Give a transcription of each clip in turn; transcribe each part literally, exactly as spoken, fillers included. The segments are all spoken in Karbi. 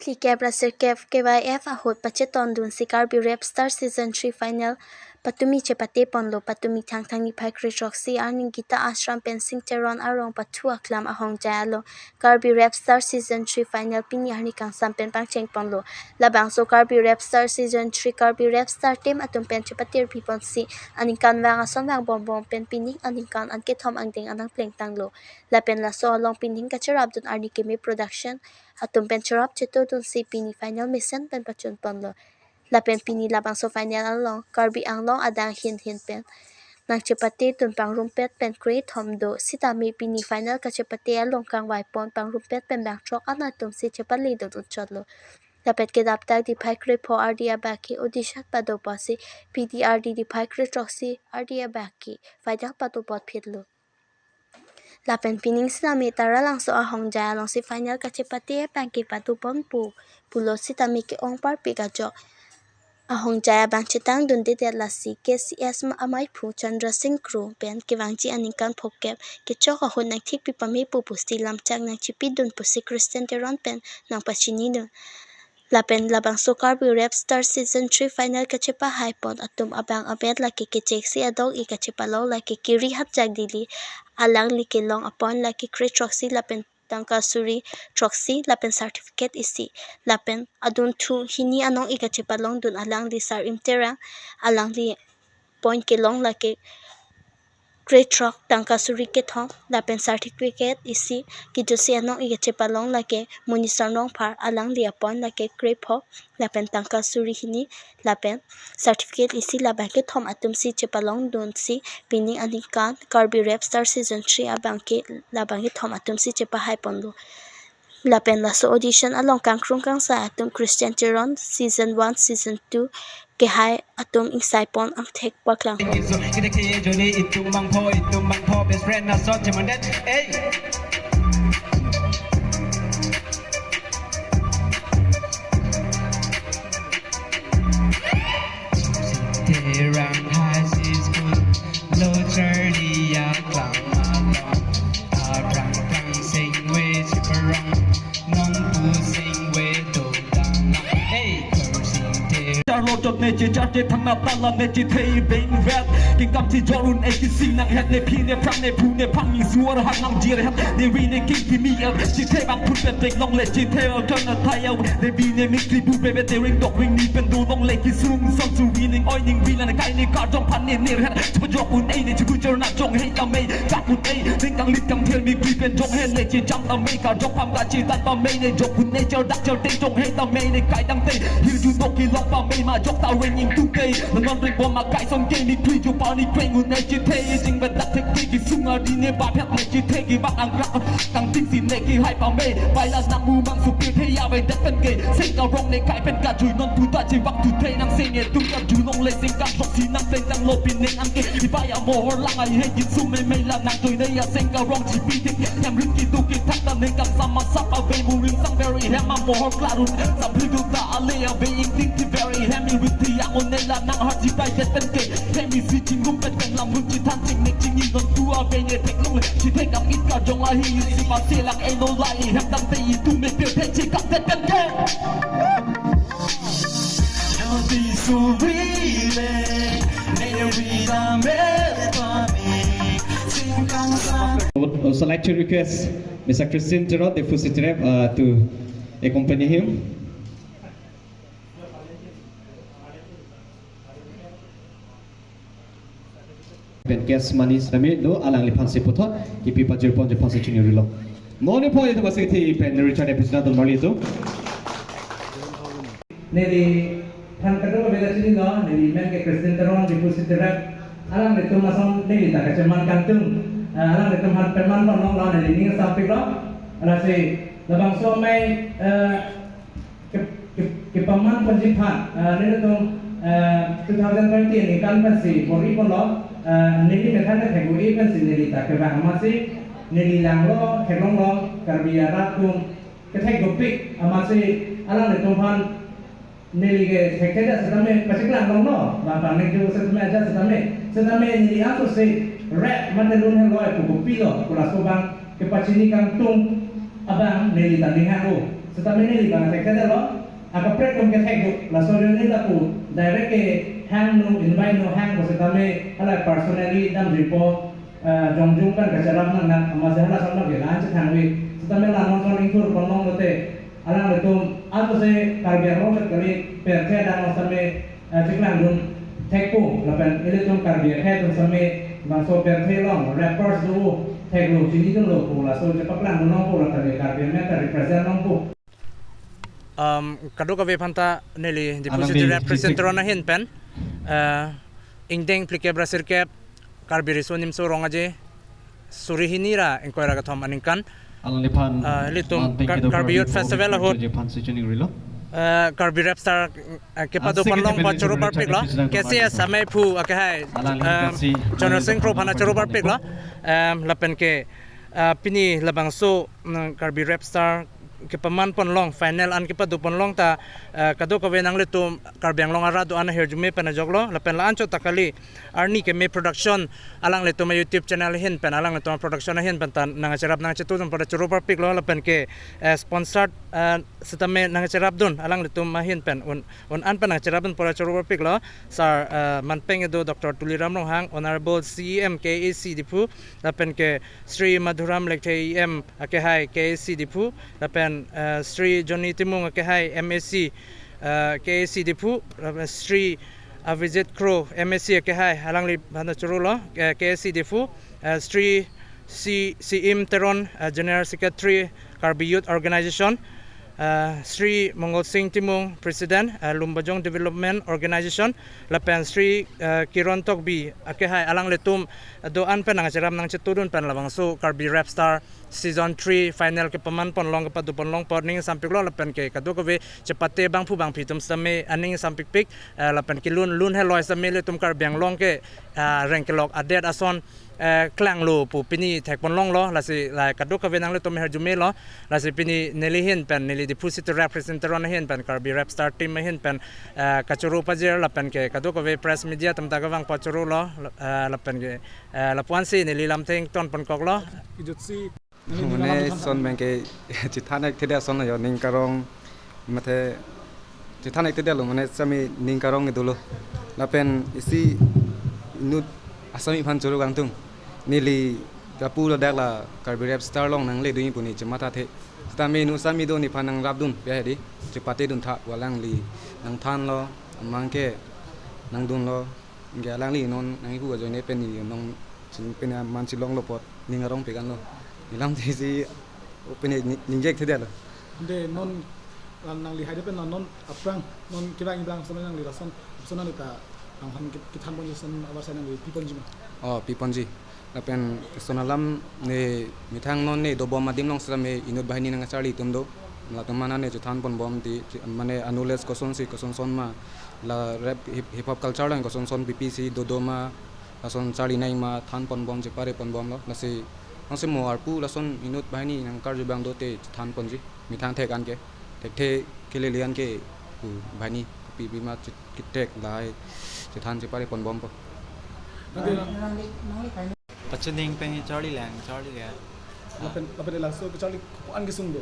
phlikep ra sirkep K Y F ahut pachetondunsi Karbi Rap Star Season three final patumi chepate ponlo. Patumi Thangthang niphai kre throksi arni Gita Ashram pen Sing Teron arong pathu aklam Ahongjai along Karbi Rap Star Season three final pini arni kangsam pen pangcheng ponlo. Labangso Karbi Rap Star Season three Karbi Rap Star team atum pen chepatirpi ponsi aningkanvang ason vangbom bom pen pining aningkan an kethom angdeng an nangplengtanglo. Lapen laso along pining kacherapdun Arni Keme Production atum pen cherap chetodunsi pini final mesen pen pachun ponlo. Lapen pini labangso final along Karbi Anglong adang hin hin pen nangchepatedun pangrumpet pen krethom do sitame pini final kachepate along kangvai pon pangrumpet pen bangthrok an atumsi chepaledun unchotlo. Lapen kedaptak niphai krepho ardi abangke audition pado ponsi pini ardi niphai kre throksi ardi abangke final pado ponphitlo. Lapen pining sitame Taralangso Ahongjai alongsi final kachepate abangke pado ponpo pulo sitame ke-ong parpik ajok Ahongjai abang chetangdundedet, lasi K C S ma-, amaiphu Chandra Sing Kro pen kevangji aningkan phokep kechok ahut nangthikpi pamepo pusi lamchak nangchipidun pusi Christian Teron pen nangpachininun. Lapen labangso Karbi Rap Star Season three final kachepahai pon atum abang amet lake kecheksi adok-i kachepalong lake Kiri Hapjak Dili, alangli kelong a-point lake kre throksi lapen tangka suri throksi lapen certificate isi. Lapen adunthu hini anong-i kachepalongdun alangli Sar-im Terang, alangli point kelong lake kre throk tangka suri kethom lapen certificate isi. Kejutsi anong-i kachepalong lake Munisar Nongphar, alangli a-point lake krepho lapen tangka suri hini lapen certificate isi. Labang kethom atumsi chepalongdunsi pining aningkan Karbi Rap Star Season three abangke labang kethom atumsi chepahai ponlo. Lapen laso audition along kangkrung kangsai atum Christian Teron Season one, Season two kehai atum ingsai pon angthek paklang. Kita ke joni itum bangpho, itum bangpho, best friend na son chemandet. Hey! Terang High School, lo charli aklam along. Aphrang phrang singve chiparong, nangpu singve dodang lang. Hey, Karsing Terang. Charlo chot ne che char che thangna tala ne che thei beng vet. Kingkam chi jorun e kising nanghet ne phi ne phrang ne phu ne phang ingsuar hak nangjir het. Ne ri ne king kimi el. Chi thei bang phun pen pek long le chi thei al chon na thai el. Ne bi ne mik li bu be be te ring dok ring ni pen do long le kisung song su wi ning oi ning wi la ne kai ne kar jong phan ne nir het. Chajok un ei ne chuku chor na jong hei ta mei. Chak un ei ne kanglit kangthir mi pi pen jong hei ne che cham ta mei kar jong pam ka che tan ta mei ne jok un ei chor dak chor teng jong hei ta mei ne kai tang te. Hil ju dok ki long ta mei ma jok ta ring ing tu te. Na non ring bom ma kai son ke mi kri ju pa ni kreng un ei che thei jing bet dak thek thek ki sung a di ne ba phet ne che thei ki bak ang krak. Tang ting si ne ki hai pa mei, bai la nang mu mang su pi the ya bai det pen ke. Sing ka rong ne kai pen ka jui non tu ta chi bak tu the nang sing e tum ka ju nong le sing ka thok si nang teng tang lo pin neng ang ke. Ki bai a mohor lang ai he kin sum mei mei la nang jui ne ya sing ka rong chi pi thik. Hem rit ki tu ki thak ta neng kam sam ma sap a ve mu ring sang very hem a mohor klarun. Sam ri du ta a le a ve ing ting ki very hem i rit ti yang on ne la nang har chi bai det pen ke. Hem i si ching rum pen pen lam hun chi than ching nek ching i non tu a ve ne thek long le. Chi thek am it ka jong a hi i si ma se lak e no la i hem dang te i tu me pe thek chi kap det pen ke. Healthy suri le, ne ri da me pa mi, sing kang san. I would also like to request Mister Christian Terot, the Fusi Terep, uh, to accompany him. Pen cash money sitame do alangliphan si puthot kipi pajir ponji aphan si chini rilo. Moni po itu masih ti pen Richard episode don marli itu. Neliphan kadokave ta chinilo, neli men ke Christian Teron, Dipu Sitirat, alanglitum ason neli ta kacheman kangtung, eh, alanglitum aphan peman ponlonglo, neli ning sampiklo, lasi labangso amei, eh, ke, ke, kepaman ponji aphan, eh, nelitum, eh, two thousand twenty aningkan pensi bor-i ponlo, eh, neli methang kethek-ui pensi neli ta kevang amatsi, neli langlo, theklonglo, Karbi arat atum kethek dopik amatsi, alanglitum aphan neli ke thekthe det setame pacheklang longlo, bang bang ningje setame ajat setame, setame neli aso si rap mate lun henlo pu kopilo, pu laso abang kepachini kangtung abang neli ta ning hang-o. Setame neli bang thekthedetlo, akaprek atum ke thek do, laso ajoine lapu direct ke hang no, invite no hang ko setame hala personally damjipo, eh, jongjung pen kacherap nang nang, amatsi hala ason ke la-an chethangve. Setame la non son ingthur ponlong lote, alanglitum ajo se Karbi Anglong chot kali, pirthe adang setame, eh, cheklangdun thekpo, lapen ilitum Karbi akhei atum setame bangso pirthe along rappers do, theklo, chinidunlo pu, laso chepaklangdun longpo, lapen Karbi amen ta represent longpo. Um, kadokave aphanta neli Dipu Alangli City Rep Chief President Sec- Teron ahin pen, uh, ingdeng phlikep ra sirkep Karbi Riso Nimso Rong Aje suri hini ra ingkoi ra kethom aningkan, Alangliphan ah, ilitum manpeng Kar-, kedo Karbi Karbi Youth Forum Festival ahut, Jepan Sejoning Rilo. Ah, Karbi Rap Star, ah, kepado Ansi ponlong kete pa choro parpiklo. Kete K C S amei phu akehai, Alangli ah, K C Chonor Sing Kro aphan choro parpiklo. Em, lapen ke, ah, pini labangso, mm, Karbi Rap Star kepaman ponlong, final an kepado ponlong ta, ah, kadokave nanglitum Karbi Anglong arat do-an ahirjume pen ajoklo, lapen la-anchot ta kali, Arni Keme Production, alanglitum a YouTube channel ahin pen, alanglitum a production ahin pen ta nangcherap nangchetudun pura choro parpiklo, lapen ke, eh, sponsored, eh, setame nangcherapdun, alanglitum ahin pen un, un-an pen nangcherapdun pura choro parpiklo, Sir, eh, manpeng kedo Doctor Tuliram Ronghang, Honorable C E M K A C Diphu, lapen ke Shri Madhuram Lekthe E M akehai K A C Diphu, lapen, eh, Shri Johnny Timung akehai M A C, eh, K A C Diphu, lapen Shri Avijit Kro, M A C akehai, alangliphan chorolo, eh, K A C Diphu, eh, Shri C-, C M Teron, eh, General Secretary, Karbi Youth Organization, eh, Shri Mongol Sing Timung, President, eh, Lumbajong Development Organization, lapen Shri, eh, Kiron Tokbi akehai, alanglitum, eh, do-an pen nangcherap nangchetudun pen labangso Karbi Rap Star Season three final kepaman ponlong, kepado ponlong apot ning ingsampiklo, lapen ke kadokave chepate bangphu bangphi atum setame aning ingsampikpik, eh, lapen kelun lun heloi setame ilitum Karbi Anglong ke, eh, rengkelok adet ason, eh, klanglo pu pini thek ponlonglo, lasi la kadokave nanglitum ahirjumelo, lasi pini neli ahin pen, neli Diphu City Rep President Teron ahin pen, Karbi Rap Star Team ahin pen, eh, kachoro pajir, lapen ke kadokave press media atum ta kevang pachorolo, eh, lapen ke, eh, lapu-ansi neli lamthe ington ponkoklo. Kijutsi, neli Mane neli son bang ke chethan ek thede ason lo yo, ning karong, mate chethan ek thedetlo, mane sami ning karong ke dolo. Lapen isi inut asami aphan choro kangtung. Neli lapu ladak la Karbi Rap Star along nangledunji pu ne chemathathe. Setame inut asami do nephan nangrapdun, ya hedi, chepatedun tha, alangli nangthanlo, amang ke nangdunlo. Anke alangli non nangkipu ajoine pen neli non chin pen man chilonglo apot ning arong pekanlo. Nelamthesi o pen ni-, ningje thedetlo. Ante non, ah, nangli haide pen non, non aphrang, non kevang iblang setame nangli lason, lason nangli ta nangphan ke-, kethan ponji ason abar sai nangli pi ponji ma? Oh, pi ponji. Lapen lason alam ne methang non ne dobom adim along setame inut banghini nangkacharli atum do. Latum mana ne chethan ponbom ti, mane anulles kosonsi kosonson ma, la rap hip, hip hop culture along kosonson pipi si dodo ma, lason charli nai ma than ponbom, chepare ponbomlo. Lasi, nangsi mo arpu lason inut banghini nangkarju abang do te chethan ponji, methang thek an ke, thekthe kelele an ke, pu banghini pipi ma chet-, ketheklai chethan chepare ponbompo. Pachuning pen charli lang, charli lang. Lapen, lapen laso kacharli ko-an kesung do?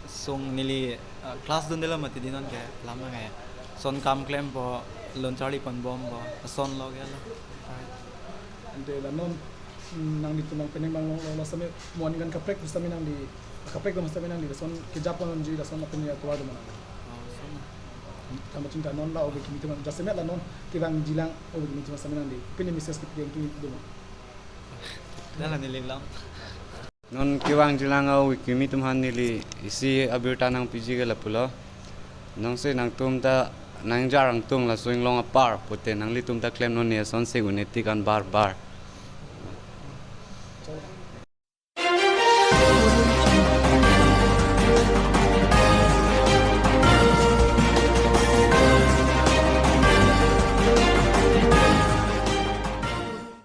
Sung neli, uh, class dundelo mati di non ke, lama ke. Son kam klempo, lun charli ponbompo, son lo ke lo. Ante la non, mm, nanglitum nangpenang abang lo, lo, lo setame mo aningkan kaprek setame nangli, kaprek dam setame nangli, lason kejap ponji, lason lapen ya keluar do ma nangli? Oh, son. Tama chinta non la obe kimi teman, jasemet la non kevangjilang obe kimi teman setame nangli. Pini message kepi yang tu do ma? Dah la neli lam. Non kevangjilang a-obe kimi atum aphan neli isi abirta nangpiji ke lapulo. Nonsi nangtum ta nangjar angtung laso inglong apar pute nanglitum ta klemnon ne asonsi un-e tik an bar bar.